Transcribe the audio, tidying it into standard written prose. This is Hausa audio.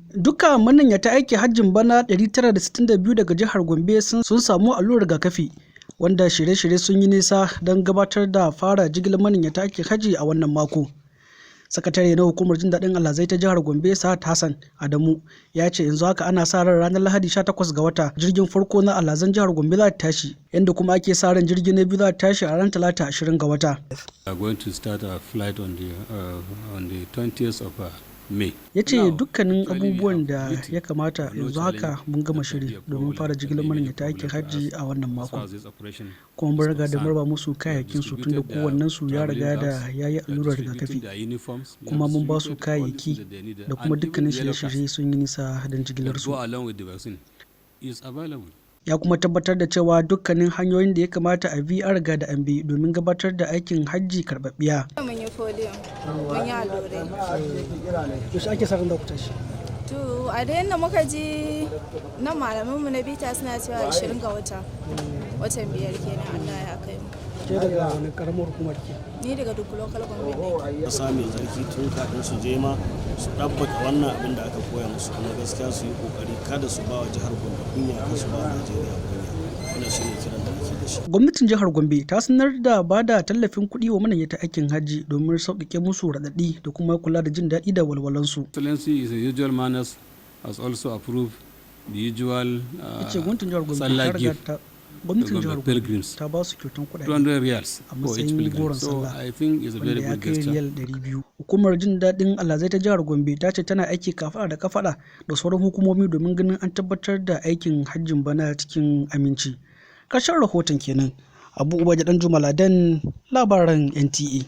Duka maniyyata aikin hajjin bana 962 daga jihar Gombe sun samu allurar rigakafi, wanda shirye-shirye sun yi nisa don gabatar da fara jigilar maniyyata aikin hajji a wannan mako. Sakatare na hukumar jin daɗin alhazai ta jihar Gombe, Sa'ad Hassan Adamu, ya ce yanzu haka ana sa ran ranar Lahadi 18 ga wata jirgin farko na alhazan jihar Gombe za ta tashi, yanda kuma ake sa ran jirgin na biyu za ta tashi a ranar Talata 20 ga wata. We are going to start our flight on the 20th of May. Ya ce dukkanin abubuwan da ya kamata, yanzu haka mun gama shiri domin fara jigilar maniyyata aikin hajji a wannan makon, kuma mun riga da raba musu kayayyakin su, tunda kowannen su ya riga da ya yi allurar rigakafi, kuma mun ba su kayayyaki da kuma dukkanin shirye-shirye sun yi nisa don jigilar su. Ya kuma tabbatar da cewa dukkanin hanyoyin da ya kamata a bi an riga da an bi domin gabatar da aikin hajji karɓaɓɓiya. Mun yi polio, mun yi allurai. Yaushe ake sa ran za ku tashi? To, a da yadda muka ji nan, malamanmu na bita suna cewa 20 ga wata. Watan biyar kenan, Allah ya kai mu. Ke daga wani karamar hukumar ke? Ni daga duk local government ne. Ƙasa mai tsarki, tun kafin su je ma su ɗabbaka wannan abin da aka koya musu, kuma gaskiya su yi ƙoƙari kada su ba wa jihar Gombe kunya, kada su ba wa Najeriya kunya. Wannan shine kiran da muke da shi. Gwamnatin jihar Gombe ta sanar da ba da tallafin kuɗi wa maniyyata aikin hajji domin sauƙaƙe musu raɗaɗi da kuma kula da jin daɗi da walwalansu. Excellency in his usual manners has also approved the usual Ya ce gwamnatin jihar Gombe ta Sallah riga gift ta gwamnatin jihar Gombe pilgrims. ta ba su kyautan kuɗaɗe 200 riyals a for each matsayin pilgrim. goron So sallah I think it's a wanda very ya good kai gesture. riyal 200. Hukumar jin daɗin alhazai ta jihar Gombe ta ce tana aiki kafaɗa da kafaɗa da sauran hukumomi domin ganin an tabbatar da aikin hajjin bana cikin aminci. Ƙarshen rahoton kenan. Abu Ubaji Ɗan Jumaladan, labaran NTA.